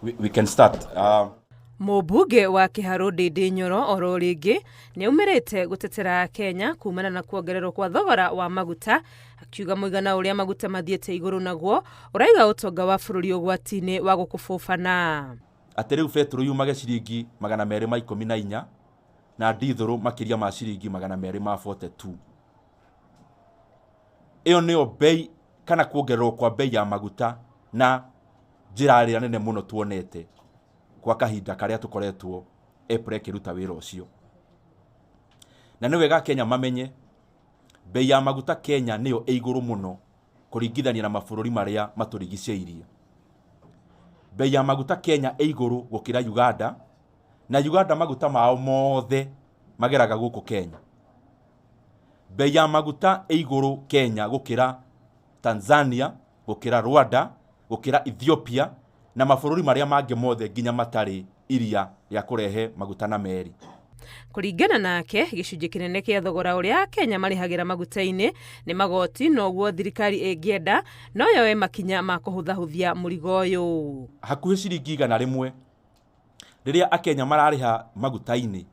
We can start. Mũmbunge wa Kĩharũ Ndindi Nyoro oro rĩngĩ nĩaumĩrĩte gũtetera Kenya kumana na kuongererwo kwa thogora wa maguta, akiuga mũigana ũrĩa maguta mathiĩte igũrũ naguo ũraiga ũtonga wa bũrũri ũgwati-inĩ wa gũkũbũbana. Atĩ rĩu betũrũ yumage ciringi 214 na ndithũrũ makĩria ma ciringi 242. Ĩyo nĩyo bei kana kuongererwo kwa bei ya maguta na njĩra ĩrĩa nene mũno tuonete kwa kahinda karĩa tũkoretwo EPRA ĩkĩruta wĩra ũcio. Na nĩ wega Kenya mamenye bei ya maguta Kenya nĩyo ĩ igũrũ mũno kũringithania na mabũrũri marĩa matũrigicĩirie. Bei ya maguta Kenya ĩ igũrũ gũkĩra Uganda, na Uganda maguta mao mothe mageraga gũkũ Kenya. Bei ya maguta ĩ igũrũ Kenya gũkĩra Tanzania, gũkĩra Rwanda, gũkĩra Ethiopia na mabũrũri marĩa mangĩ mothe nginya matarĩ iria rĩa kũrehe maguta na meri. Kũringana nake, gĩcunjĩ kĩnene kĩa thogora ũrĩa Akenya marĩhagĩra maguta-inĩ nĩ magoti, noguo thirikari ĩngĩenda no yoe makinya ma kũhũthahũthia mũrigo ũyũ. Hakuhĩ ciringi 100 rĩrĩa Akenya mararĩha maguta-inĩ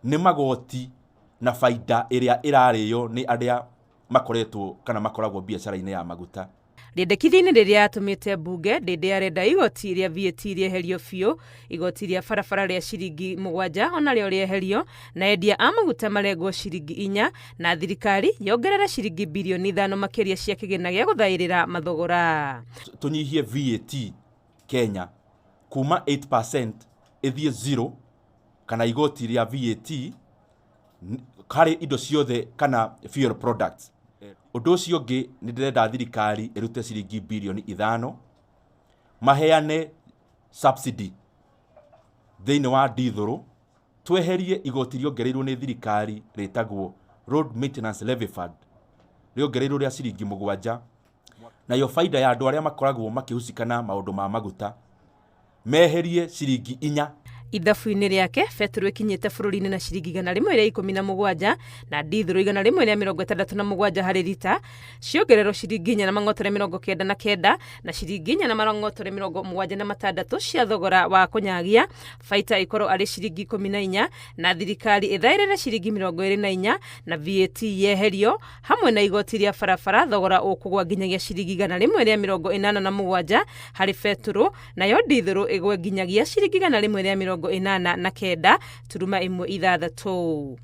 nĩ magoti na baida ĩrĩa ĩrarĩo nĩ arĩa makoretwo kana makoragwo biacara-inĩ ya maguta. Rĩendekithia-inĩ rĩrĩa atũmĩte mbunge, Ndindi arenda igoti rĩa VAT rĩeherio biũ, igoti rĩa barabara rĩa ciringi 7 onarĩo rĩeherio, na endia a maguta marengwo ciringi 4, na thirikari yongerere ciringi birioni 5 makĩria cia kĩgĩna gĩa gũthaĩrĩra mathogora. Tũnyihie VAT Kenya kuma 8% ĩthiĩ 0 kana igoti rĩa VAT harĩ indo ciothe kana fuel products. Ũndũ ũcio ũngĩ nĩ ndĩrenda thirikari ĩrute ciringi birioni 5 maheane subsidy thĩinĩ wa ndithũrũ, tweherie igoti rĩongereirwo nĩ thirikari rĩtagwo Road Maintenance Levy Fund rĩongereirwo rĩa ciringi 7, nayo baida ya andũ arĩa makoragwo makĩhusika na maũndũ ma maguta meherie ciringi 4. Ithabu-inĩ rĩake, betũrũ ĩkinyĩte bũrũri-inĩ na ciringi 117 na ndithũrũ 167 harĩ rita, ciongererwo ciringi 499 na ciringi 476 cia thogora wa kũnyagia, baita ĩkorwo arĩ ciringi 14 na thirikari ĩthaĩrĩre ciringi 24 na VAT yeherio hamwe na igoti rĩa barabara, thogora ũkũgwa nginyagia ciringi 187 harĩ betũrũ, nayo ndithũrũ ĩgwe nginyagia ciringi 189.16.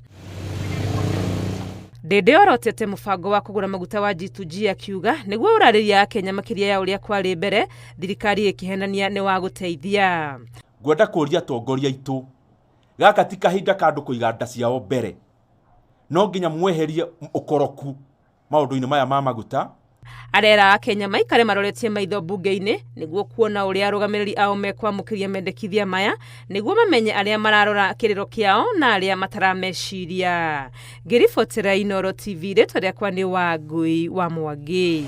Ndindi orotete mũbango wa kũgũra maguta wa G2G akiuga nĩguo ũrarĩria Akenya makĩria ya ũrĩa kwarĩ mbere, thirikari ĩkĩhenania nĩ wa gũteithia. Ngwenda kũria atongoria aitũ, gaka ti kahinda ka andũ kũiga nda ciao mbere, no nginya mweherie ũkoroku maũndũ-inĩ maya ma maguta. Arera Akenya maikare maroretie maitho mbunge-inĩ nĩguo kuona ũrĩa arũgamĩrĩri ao mekwamũkĩria mendekithia maya, nĩguo mamenye arĩa mararora kĩrĩro kĩao na arĩa matarameciria. Ngĩribotera Inooro TV, rĩtwa rĩakwa nĩ Wangui wa Mwangi.